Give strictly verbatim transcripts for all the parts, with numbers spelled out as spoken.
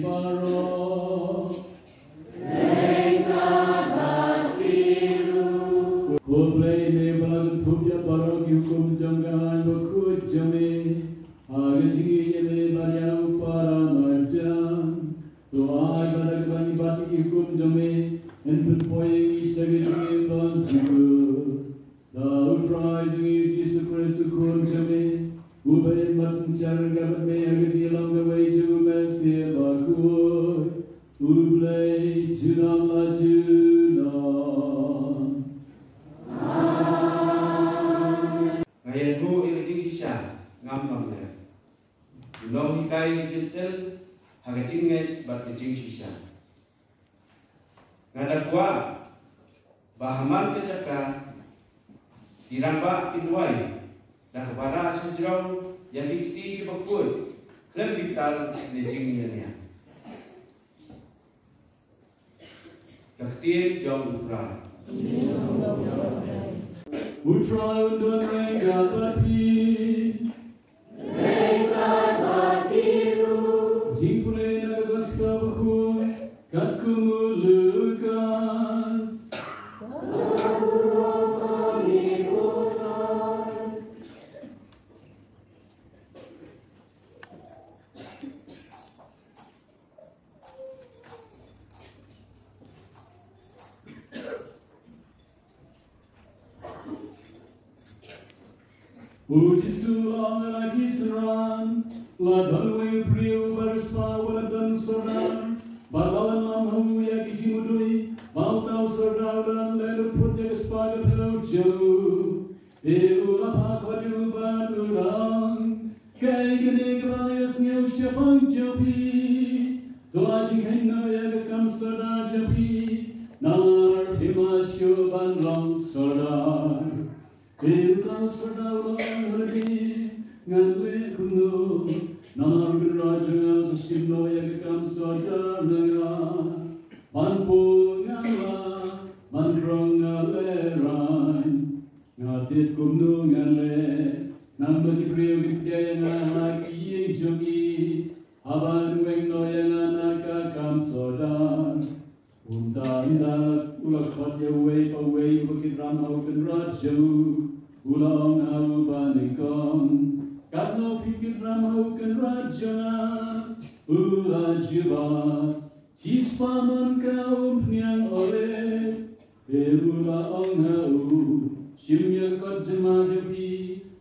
Baroh. Ko Blei me ba la kynthup ïa baroh ki hukum jong ka aiñ bakhuid jong me, ha ka jingïeit ïa me bad ïa u para marjan, to ai ba da kaba ngi bat ïa ki hukum jong me, yn pynpoi ïa ngi sha ka jingim ban jukut. Da U Trai jong ngi Jisu Khrist U Khun jong me, uba im bad synshar ryngkat bad me ha ka jingïalam kawei jong U Mynsiem Bakhuid, U Blei junom la junom. Nga ïathuh ïa ka jingshisha, ngam long lem. U nonghikai ka jingtip ha ka jingngeit bad ka jingshisha. Nga da kwah ba ha man ka jaka ki rangbah kin duwai da kaba rah shajrong ïa ki kti kiba khuid khlem bitar ne jingïaniah. Ka ktien jong U Trai. U Trai un don ryngkat bad phi. Jingpule na ka Gospel bakhuid katkum u Lukas. U Jisu u la ong ha ki synran, la don uwei u briew ba riewspah uba la don sordar, bad la wan lam ha u ïa ki jingmudui, bad uta u sordar u la leh luput ïa ka spah ka phew jong u. Te u la phah khot ïa u bad u la ong, kaei kane kaba nga ïohsngew shaphang jong phi? To ai jingkheiñ noh ïa ka kam sordar jong phi, namar phim lah shuh ban long sordar. Te uta u sordar u la ong ha lade, ngan leh kumno? Namar u kynrad jong nga u sa shim noh ïa ka kam sordar na nga. Ban pun ngan lah, ban krong nga lehraiñ. Nga tip kumno ngan leh, namar ki briew ki pdiang ïa nga ha ki ïing jong ki, haba yn weng noh ïa nga na ka kam sordar. Kumta ynda u la khot ïa uwei pa uwei uba kit ram ha u kynrad jong u, u la ong ha uba nyngkong, katno phi kit ram ha u kynrad jong nga? U la jubab, shispah man ka umphniang olib. Te u la ong ha u, shim ïa ka kot jynmar jong phi,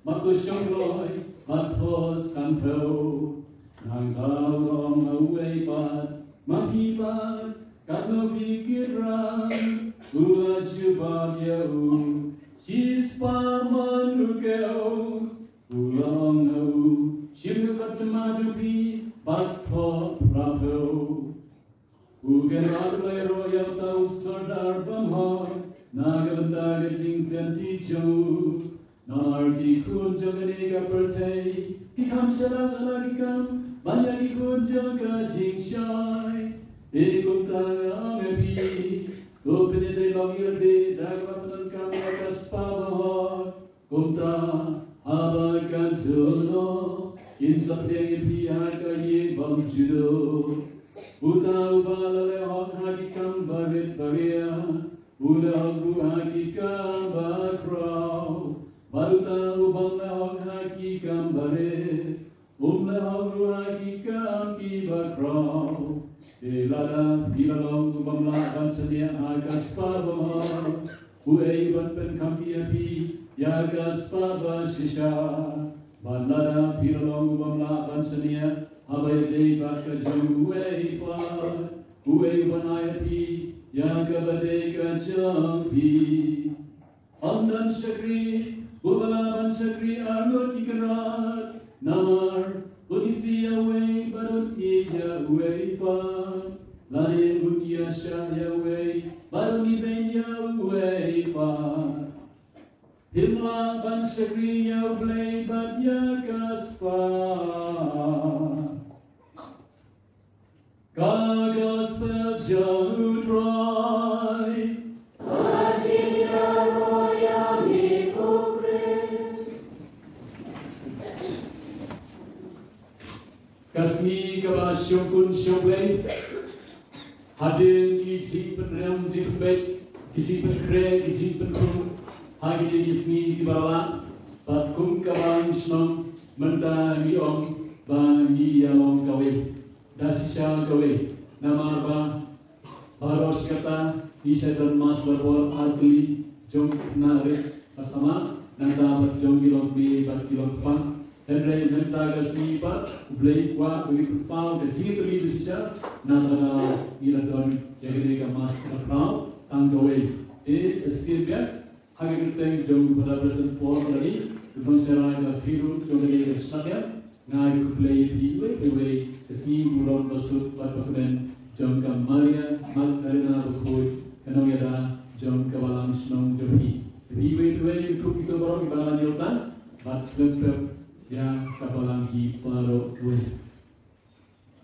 bad to shong kloi, bad thoh sanphew. Nangta u la ong ha uwei pat, ma phi pat, katno phi kit ram? U la jubab ïa u, shispah man u kew. U la ong ha u, shim ïa ka kot jynmar jong phi, bad thoh phraphew. U kynrad u la ïaroh ïa uta u sordar bymhok na ka bynta ka jingsynti jong u. Namar ki khun jong kane ka pyrthei ki kham shalak ha la ki kam ban ïa ki khun jong ka jingshai. Te kumta nga ong ïa phi, to pynïadei lok ïalade da kaba pyndonkam ïa ka spah bymhok. Kumta, haba kan duh noh, kin sa pdiang ïa phi ha ka ïing bymjukut. Uta uba la leh hok ha ki kam barit baria, u leh hok ruh ha ki kam bakhraw. Bad uta u bym leh hok ha ki kam barit, um leh hok ruh ha ki kam kiba khraw. Te lada phi la long u bym lah ban shaniah ha ka spah bymhok, uei uban pynkham ïa phi ïa ka spah bashisha? Bad lada phi la long u bym lah ban shaniah haba ïadei bad ka jong uwei pat, uei uban ai ïa phi ïa kaba dei ka jong phi? Ym don shakri uba lah ban shakri arngut ki kynrad, namar un isih ïa uwei bad un ïeit ïa uwei pat, lane un ïaishah ïa uwei bad un ibeiñ ïa uwei pat. Phim lah ban shakri ïa U Blei bad ïa ka spah. Ka Gospel jong U Trai. Ka sngi kaba Shongkun shongblei hadien ki jingpynrem jingpynbeit, ki jingpynkhreh ki jingpynkhrup ha kine ki sngi kiba la, bad kum ka balang shnong mynta ngi ong ba ngi ïa long kawei da shisha kawei. Namar ba baroh shi katta ngi shait don mass barabor, ar tylli, jong ki khynnah rit bad samla, nangta bad jong ki longkmie bad ki longkpa. Hynrei mynta ka sngi pat U Blei u kwah ba ngin pynpaw ka jingïatylli ba shisha, namar ba ngi la don ïa kane ka mass kaba khraw tang kawei. Te sa shisien biang ha ka kyrteng jong u Father Preston Paul Lani, u nongshakri kaba phi ruh jong kane ka shna, nga ai khublei ïa phi iwei pa iwei. Ka sngi burom basuk bad bakmen jong ka Maria Magdalena bakhuid, ka nongïada jong ka balang shnong jong phi. Ïa phi iwei pa iwei, ïa kito baroh kiba la ñiew tang bad khlem pep ïa ka balang hi baroh kawei.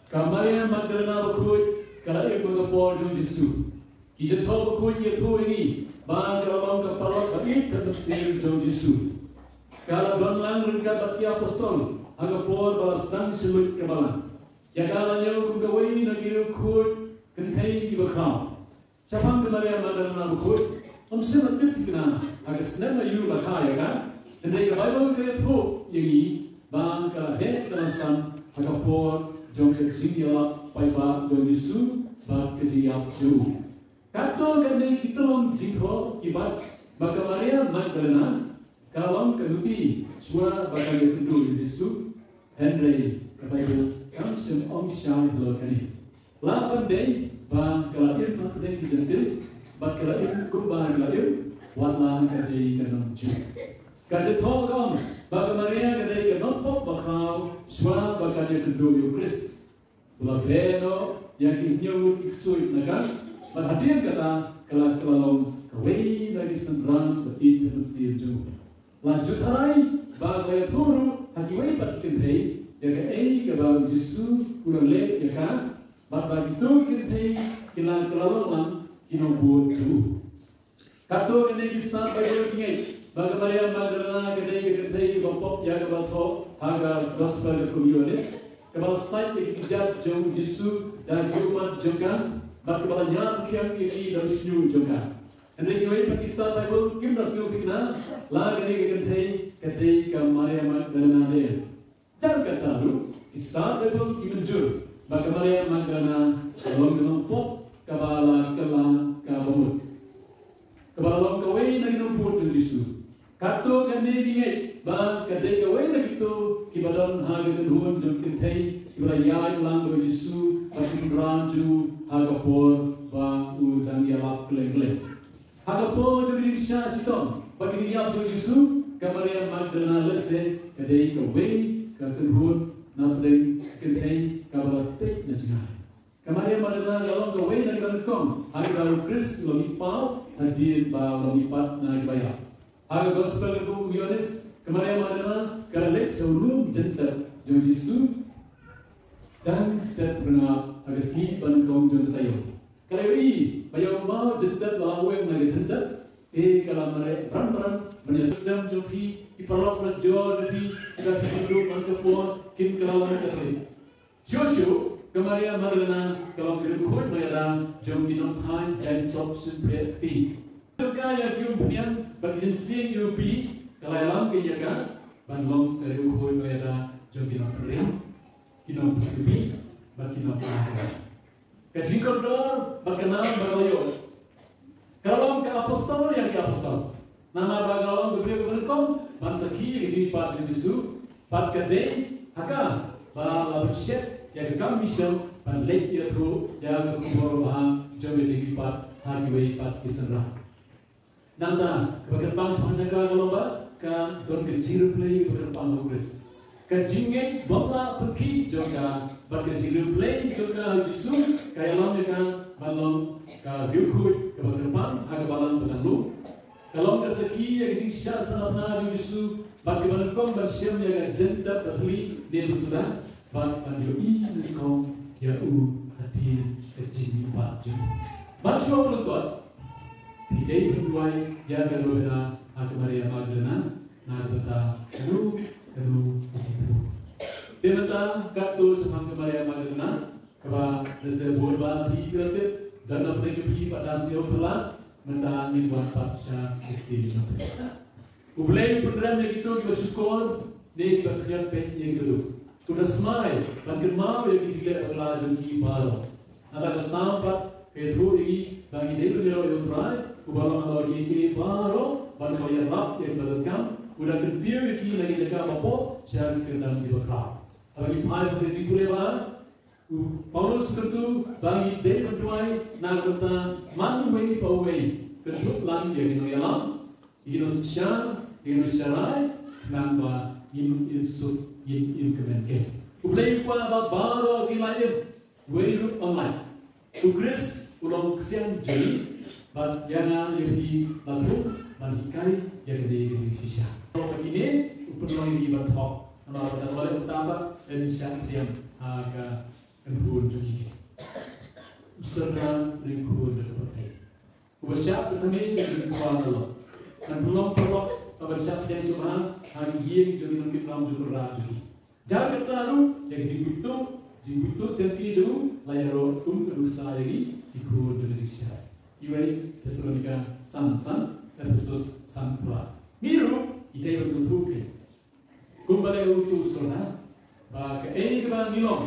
Ka Maria Magdalena bakhuid ka la im ha ka por jong u Jisu. Ki jingthoh bakhuid ki ïathuh ïa ngi ba ka la long ka paralok ba ïeit ka mynsiem jong u Jisu. Ka la don lang ryngkat bad ki apostol ha ka por ba la sdang shynrut ka balang. Ïa ka la ñiew kum kawei na ki riewkhuid kynthei kiba khraw. Shaphang ka Maria Magdalena bakhuid, ym shym la tip thikna ha ka snem aïu la kha ïa ka. Hynrei ka Baibl ka ïathuh ïa ngi ba ka la heh ka la san ha ka por jong ka jingïalap paidbah jong u Jisu bad ka jingïap jong u. Katto katne ki tyllong jingthoh ki bat ba ka Maria Magdalena ka long ka luti shuwa ba kan ïakynduh ïa u Jisu. Hynrei ka Baibl kam shym ong shai halor kane. La ban dei ba ka la im hapdeng ki Jentil bad ka la im kumba ka la im wat la ka dei ka nong Jiw. Ka jingthoh ka ong ba ka Maria ka dei ka nongpop ba khraw shuwa ba kan ïakynduh ïa u Khrist. U la beh noh ïa ki hynñiew ki ksuid na ka, bad hadien kata ka la kylla long kawei na ki synran ba ïeit ka mynsiem jong u. La ju tharai ba ka la ïathuh ruh ha kiwei pat ki kynthei ïa kaei kaba u Jisu u la leh ïa ka, bad ba kito ki kynthei ki la kylla long lang ki nongbud jong u. Katto katne ki stad Baibl ki ngeit ba ka Maria Magdalena ka dei ka kynthei kaba pop ïa kaba thoh ha ka Gospel katkum u Ïoannis, kaba la sait ïa ki kjat jong u Jisu da ki ummat jong ka, bad kaba la ñiad khiang ïa ki da u shñiuh jong ka. Hynrei kiwei pat ki stad Baibl kim da sngewthikna la kane ka kynthei ka dei ka Maria Magdalena ne. Jan kata ruh ki stad Baibl ki mynjur ba ka Maria Magdalena ka long ka nongpop kaba la kylla ka bamut, kaba la long kawei na ki nongbud jong u Jisu. Katto katne ki ngeit ba ka dei kawei na kito kiba don ha ka kynhun jong ki kynthei kiba la ïaid lang bad u Jisu bad ki synran jong u ha ka por ba u dang ïalap kylleng kylleng. Ha ka por jong ka jingshah shitom bad ka jingïap jong u Jisu, ka Maria Magdalena lehse ka dei kawei ka kynhun na pdeng ki kynthei kaba la peit na jngai. Ka Maria Magdalena ka long kawei na kiba nyngkong ha kaba u Khrist u la mihpaw hadien ba u la mihpat na kiba ïap. Ha ka Gospel katkum u Ïoannis, ka Maria Magdalena ka la leit sha u rum jyntet jong u Jisu dang step ryngap ha ka sngi banyngkong jong ka taïew. Ka la ïohi ba ïa u maw jyntet la weng na ka jyntet, te ka la mareh bran bran ban ïa sem jong phi, ki paralok parajor jong phi, kiba phi ïakynduh man ka por, kin kylla long ka phi. Shuh shuh ka Maria Magdalena ka long ka riewkhuid nongïada jong ki nongthaw jaiñsop shynphiah kti. Jong ka ïa ki umphniang bad ki jingsieng ïa u Blei ka la ïalam keiñ ïa ka ban long ka riewkhuid nongïada jong ki nongpynring, ki nongpynring bad ki nongpynring. Ka jingkordor bad ka nam ba ka la ïoh. Ka long ka apostol ïa ki apostol. Namar ba ka long ka briew kaba nyngkong ban sakhi ïa ka jingmihpat jong u Jisu, bad ka dei ha ka ba la pynshet ïa ka kam mishon ban leit ïathuh ïa ka khubor babha jong ka jingmihpat ha kiwei pat ki synran. Nangta kaba kyrpang shaphang jong ka ka long ba ka don ka jingriewblei kaba kyrpang ha u Khrist. Ka jingngeit bym lah pynkhih jong ka bad ka jingriewblei jong ka ha u Jisu ka ïalam ïa ka ban long ka riewkhuid kaba kyrpang ha ka balang ba tang lum. Ka long ka sakhi ïa ka jingshah sngap na ha u Jisu bad kaba nyngkong ban shem ïa ka jingtep ba thylli ne ba suda. Bad ban ïohi nyngkong ïa u hadien ka jingmihpat jong u. Ban shuwa lyngkot, phi dei ban duwai ïa ka lawei na ha ka Maria Magdalena na ka bynta kano kano ka jingtbok. Te mynta katto shaphang ka Maria Magdalena, Kaba lehse bun ba phi phi la tip, don na pdeng jong phi pat da siew phylla, mynta ngin wan pat sha ki ktien jong phi. U Blei u pynrem ïa kito kiba shukor ne kiba khñiot peit ïa ki baduk. U da smai ban kynmaw ïa ki jingleh bakla jong ki baroh. Nangta ka Salm pat ka ïathuh ïa ngi ba ngi dei ban ïaroh ïa U Trai uba long halor kiei kiei baroh, bad uba ïarap ïa kiba donkam. U da kyntiew ïa ki na ki jaka bapoh sha ki kyrdan kiba khraw. Haba ngi phai pat sha ki jingpule ba u Paulus u kyntu ba ngi dei ban duwai na ka bynta man uwei pa uwei, kynthup lang ïa ki nongïalam, ïa ki nongsynshar, ïa ki nongsynshar, khnang ba ngin im suk, ngin im kmen. Ke U Blei u kwah ba baroh ki la im, uwei ruh ym lait. U Khrist u long ksiang jong ngi, bad ïa nga ïa phi la thung ban hikai ïa kane ka jingshisha. Baroh kine u pynlong ïa ngi ban thok. Namar ba da leh uta ba yn shah pdiang ha ka kynhun jong ngi. U Syrdan ringkhun jong ka pyrthei, uba shah pyrthei ringkhun na lok, kan pynlong paralok, ban shah pdiang sngewbha ha ki ïing jong ki nongkit ram jong u Trai jong ngi. Jar kata ruh ïa ka jingbuit tuh, jingbuit tuh senti jong u la ïaroh kum ka nuksa ïa ngi ki khun jong ka jingshisha. Iwei Thessalonika san san, Ephesus san phra. Ngi ruh ngi dei ban sngewthuh kein, kumba leh uto u Syrdan, ba kaei kaba ngi long,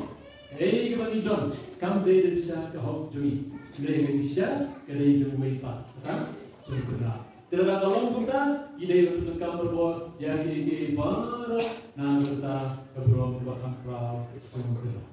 kaei kaba ngi don, kam dei da shisha ka hok jong ngi. Hynrei ka jingshisha ka dei jong uwei pat, kata jong u Kynrad. Te lada ka long kumta, ngi dei ban pyndonkam barabor ïa kiei kiei baroh na ka bynta ka burom kaba kham khraw jong u Kynrad.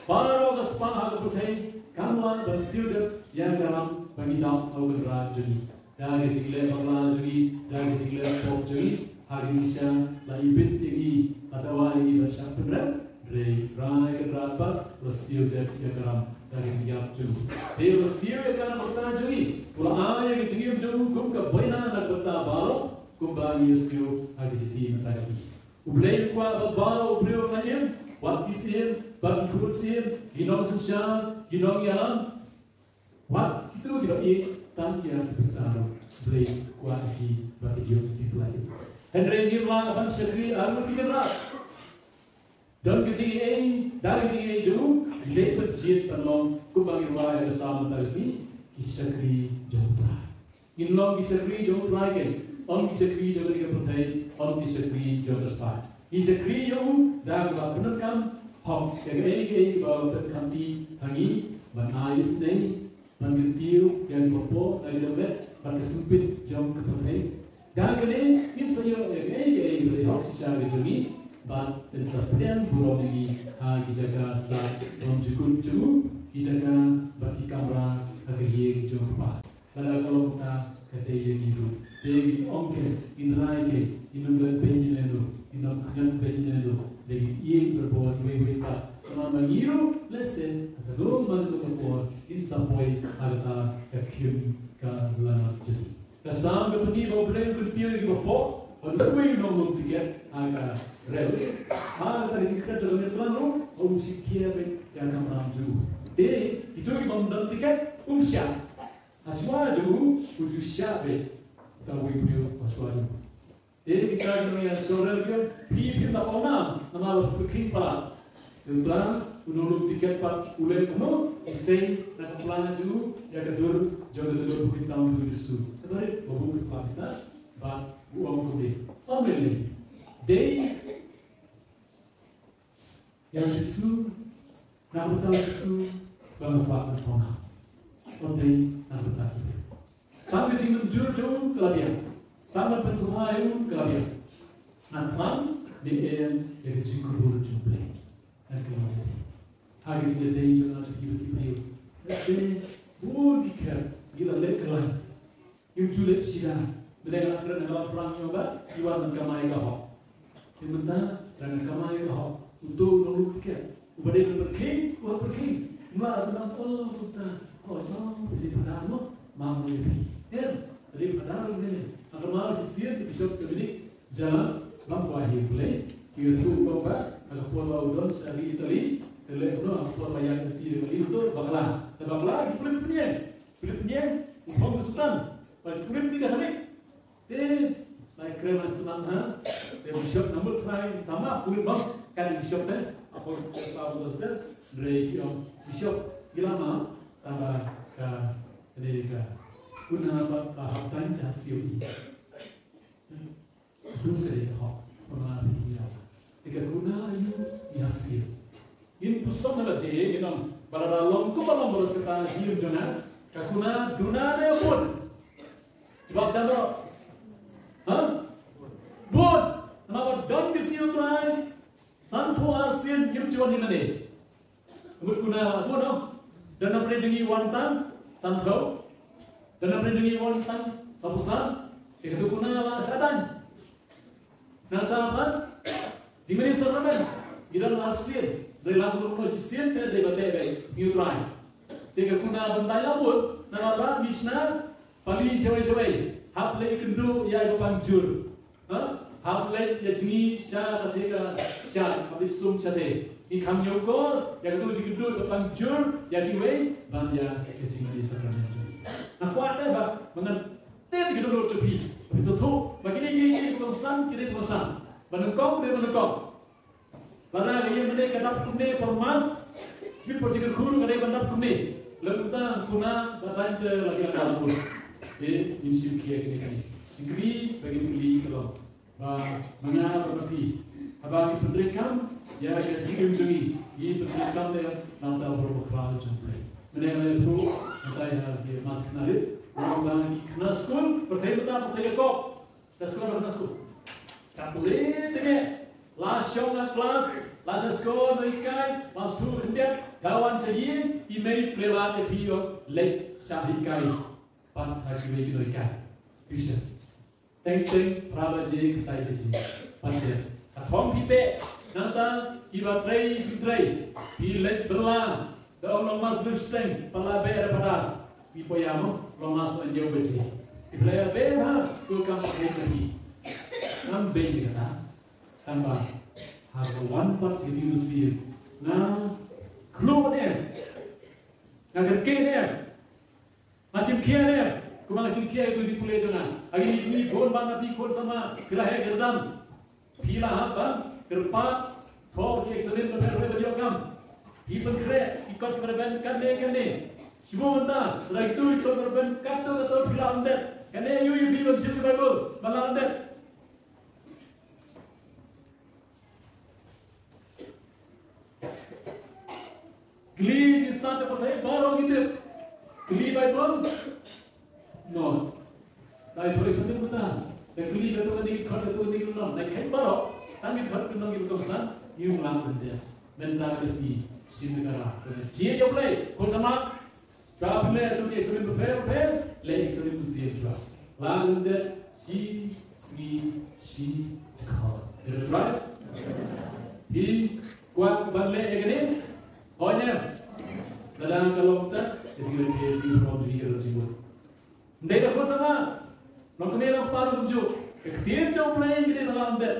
Baroh ka spah ha ka pyrthei kam lah ban siew dep ïa ka ram ba ngi dap ha u Kynrad jong ngi. Da ka jingleh bakla jong ngi, da ka jingleh pop jong ngi, ha ka jingshisha la ibit ïa ngi, la dawa ïa ngi ban shah pynrem, hynrei u Trai Kynrad pat u la siew dep ïa ka ram da ka jingïap jong u. Te u la siew ïa ka na ka bynta jong ngi, u la ai ïa ka jingim jong u kum ka buaina na ka bynta baroh, kumba ngi ïohsngew ha ka shithi mynta ka sngi. U Blei u kwah ba baroh u briew un im, wat ki syiem, wat ki khun syiem, ki nongsynshar, ki nongïalam, wat kito kiba ïeit tang ïa ki pisa ruh. U Blei u kwah ïa ki ba kin ïoh jingpyllait. Hynrei ngim lah ban shakri arngut ki kynrad. Don ka jingaiei, da ka jingaiei jong u, ngi dei ban jied ban long kumba ngi rwai ha ka Salm mynta ka sngi, ki shakri jong u Trai. Ngin long ki shakri jong u Trai kein, ym ki shakri jong kane ka pyrthei, ym ki shakri jong ka spah. Ngi shakri ïa u da kaba pyndonkam hok ïa kaei kaei kaba u la pynkhamti ha ngi, ban ai isynei, ban kyntiew ïa kiba pop na ka jingmut bad ka sympit jong ka pyrthei. Da kane ngin sa ïoh ïa kaei kaei kaba dei hok shisha ka jong ngi, bad kan sa pdiang burom ïa ngi ha ki jaka sah bymjukut jong u, ki jaka bad ki kamra ha ka ïing jong u Kpa. Lada ka long kumta, ka dei ïa ngi ruh. Te ngin ong kein, ngin rai kein, ngin ym don beiñ ïa lano, ngin ym khñiot beiñ ïa lano, te ngin ïeng barabor iwei iwei pat. Namar ma ngi ruh lehse ha kano kano ka por ngin sa poi ha kata ka khim ka lanot jong ngi. Ka Salm ka pyni ba U Blei u kyntiew ïa kiba pop, ba uwei u nonglum tiket ha ka rel, ha kata ka jingkhriat jong ka Netherlands ruh, u shim khia beit ïa ka kamram jong u. Te kito kibym don tiket, um shah. Hashwa jong u, u ju shah beit uta uwei u briew hashwa jong u. Te kita ki nongïasaid rel ki ong, phi phim lah ong nam, namar phi khing palat. Te u Trai, u nonglum tiket pat u leh kumno, u sei na ka pla jong u ïa ka dur jong ka dur phi tam u Jisu. Te u Trai, ba u ka pisa, ba u ong kumne. Ong lei lei. Dei ïa u Jisu, na ka bynta u Jisu ba nga kwah ban ong nam. Ym dei na ka bynta ki briew. Tang ka jingmynjur jong u ka la biang. Tang ban pynsngewbha ïa u ka la biang. Nga khlem ne em ïa ka jingkyrkhu jong U Blei. Ngan kynmaw ïa u. Ha ka jingïadei jong nga jong phi bad ki briew, lehse bun ki khep ngi la leh kyllaiñ. Ngim ju leh shisha. Mynta nga la kren ha ka Lamphrang, ngi ong ba ngi wan ban kamai ka hok. Te mynta lada nga kamai ka hok, uto u nonglum tiket uba dei ban pyrkhing, u hap pyrkhing. Mla ban ong, oh, kumta, oh, no, phi dei phadar mo? Map mo ïa phi. Em, phi dei phadar mo? Em. Ha ka mar shisien u Bishop Dominic Jalan, lam kwah hi U Blei, ki ïathuh u ong ba ha ka por ba u don sha ri Italy, te leh kumno ha ka por ba ïaid lynti da ka ri, uto bakla. Te bakla, ki pule pynïeng. Pule pynïeng, u phong ka sultan. Ba ki pule pynïeng ka thane. Te, lai kren lai sultan ha. Te bishop namut lai sama pule bang kan bishop te. Apo sa bishop te. Hynrei ki ong, Bishop, ila ma, tang ba ka, ka dei ka kuna ba, ba hap tang ka siew i. Dung ka dei ka hok, ba ma phi ila. Dei ka kuna ïa i ha siew. Ngin pyrshang na la dei, ngin ong, ba la long kumba long baroh kata jingim jong nga, ka kuna duna ne bun. Jubab jam baroh. Ha? Bun. Namar ba don ki siew Trai. Sanphew ar sien ngim ju wan hi lane. Mut kuna la bun no. Don na pyrshah jong ngi wan tang sanphew. Don na pyrshah jong ngi wan tang sawphew san. Te katu kuna la shah dan. Nangta pat jingmane sakramen. Ngi don ar sien. Dei la bun no shisien te dei ba dei ba siew Trai. Te ka kuna ban dei la bun. Namar ba ngi shna pali shawei shawei. Hap leit kynduh ïa i ba pang jur. Ha? Hap leit ïa jngi sha kata ka sha, hap leit sum sha te. Ngi kham ñiewkor ïa katu jingkynduh ba pang jur ïa kiwei ban ïa ka jingmane sakramen jong ngi. Nga kwah te ba ma ngan te ki dohnud jong phi. Phi sngewthuh ba kine ki, ki kongsan, kine kongsan. Ba nyngkong, ba nyngkong. Lada ka ïing ka dei ka dap kumne por Mass, sbit por jingkyrkhu ruh ka dei ban dap kumne. Lem kumta kuna ba dang te lagi ka dap kumne. Te ngin shim khia kine kine. Jingkylli ba ngin kylli ka long ba ma nga bad ma phi, haba ngi pyntreikam ïa ka jingim jong ngi, ngi pyntreikam ïa nangta bor bakla jong phi. Mynne nga ïathuh nangta ïa ki Mass Khynnah rit, ba ngi khynnah skul, pyrthei mynta pyrthei ka kop. Sa skul ba khynnah skul. Ka pule te ngi la shong ha klas, la sa skul nonghikai, la sdang khyndiat, ka wan sha ïing, i mei pule lad ïa phi ïoh leit sha hikai. Pat ha kiwei ki nonghikai. Tuition. Teng teng phra baje, khyndai baje. Pat ïa ka thong phi beh. Nangta kiba trei phi trei. Phi leit bylla. Da ong long Mass Lusteng, pala be da pada. Si poya mo, long Mass to anjau baje. Iblaya be ha, tu kam pakai lagi. Nam be ni kata. Tamba. Har wan pat jadi musir. Na, klo ne. Na kerke ne. Nga shim khia ne. Kumba nga shim khia ïa utu u pule jong nga. Agi ni sngi bun ban na phi khun samla. Kyrah ïa ka dang. Phi la hap ban kyrpad, thoh ki examen bapher bapher ban ïoh kam. Phi pynkhreh ki kot kiba rben katne katne. Shu mynta, lada kito ki kot kiba rben katto katto phi la lyndet. Kane ïoh ïa phi ban shim ka Baibl, ban la lyndet. Kylli ki stad jong pyrthei baroh ngi tip. Kylli Baibl. No. Dei thoh examen mynta. Da kylli katto katne ki kot, katto katne ki lynnong. Dei kheiñ baroh. Tang ki kot, lynnong, ki kongsan. Ngi ym lah ban lyndet. Mynta ka sngi. Shim ka rah. Jied ïa U Blei. Khun samla. Shuwa phi leh ïa ki examen bapher bapher, leh examen mynsiem shuwa. La lyndet shi sngi shi dkhot. Is that right? Phi kwah ban leh ïa kane? Hooid em? Lada ka long kumta, ka jingïakhun jong phi ka long jingmut. Ym dei da khun samla. Long kmie long kpa ruh kumjuh. Ka ktien jong U Blei ngi dei ban leh.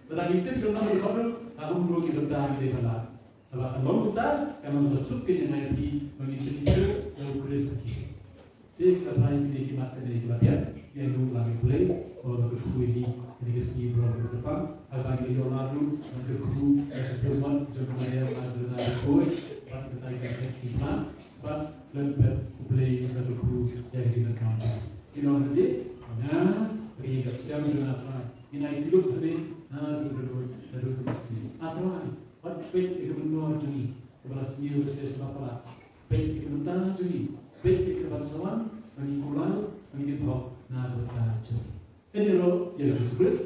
Lada ngi tip ïa ka long ka khot ruh, ka kum ruh ki bynta ngi dei ban leh. Haba ka long kumta, ka long ka suk ka ïa ngi ïa phi, ba ngin pynïoh ïa U Khrist ha ki. Te ka trai kine ki mat kane ki la biang, ïa ngi la ngi Blei, ba la kyrkhu ïa ngi, kane ka sngi baroh kaba kyrpang, haba ngi ïoh lad ruh, ngi kyrkhu, ïa ka kyrpang jong ka Maria, Magdalena, ka Trai, bad ka Trai ka Kynrad Siplang, bad lem bad U Blei, ngi sa kyrkhu, ïa ka jingdonkam. Ki nong hynrei, nga, ri ka siang jong nga Trai, ngin ai tyllup hynrei, naduh, naduh, naduh ka sngi. A Trai, Wat peit ïa ka mynnor jong ngi, kaba la sniew ka session ba palat. Peit ïa ka bynta jong ngi, peit ïa ka ban sa wan, ba ngi kular, ba ngi kynhok na ka bynta jong ngi. Kane ruh ïa U Jisu Khrist.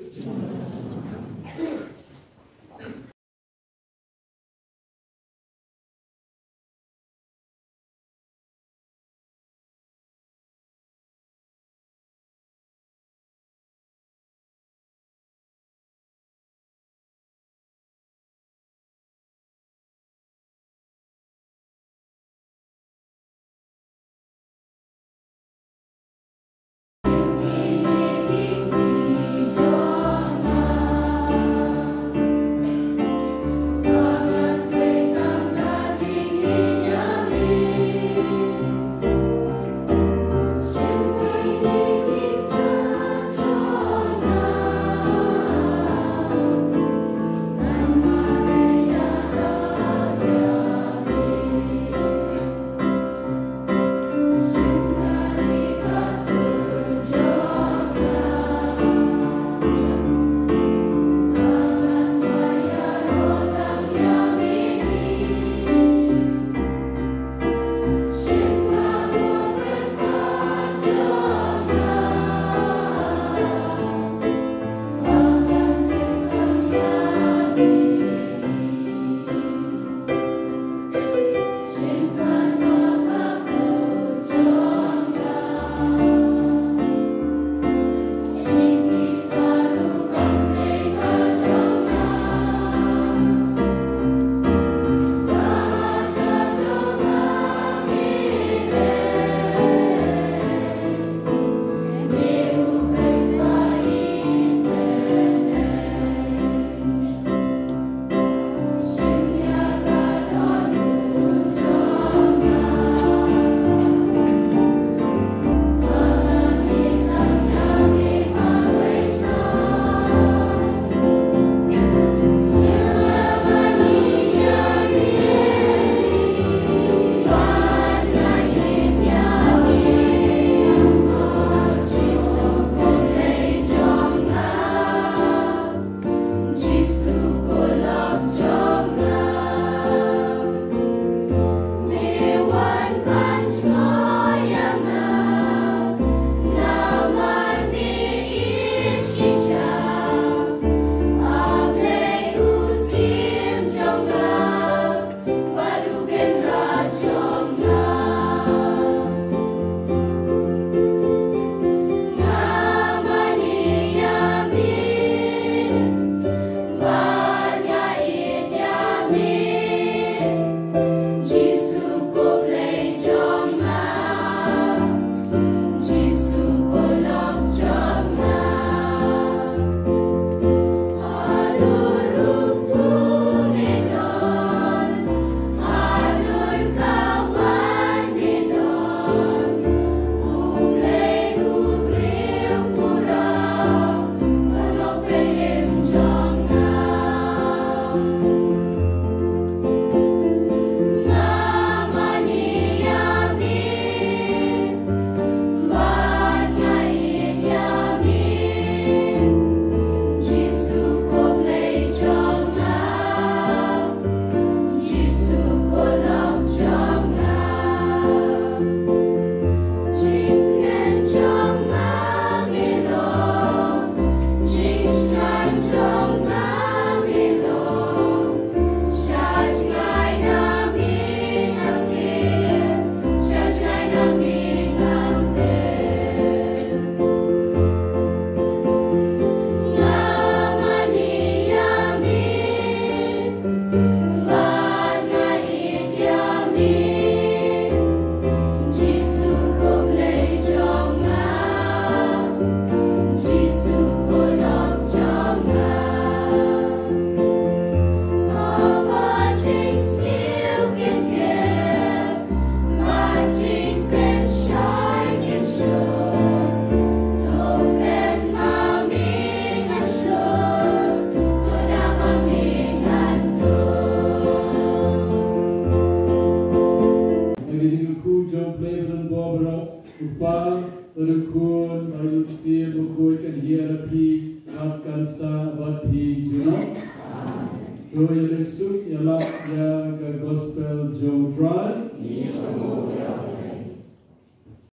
Ko kan hiar phi, bad kan sah bad phi junom. Ko ïa leh suk ïa la ïa ka gospel jong U Trai.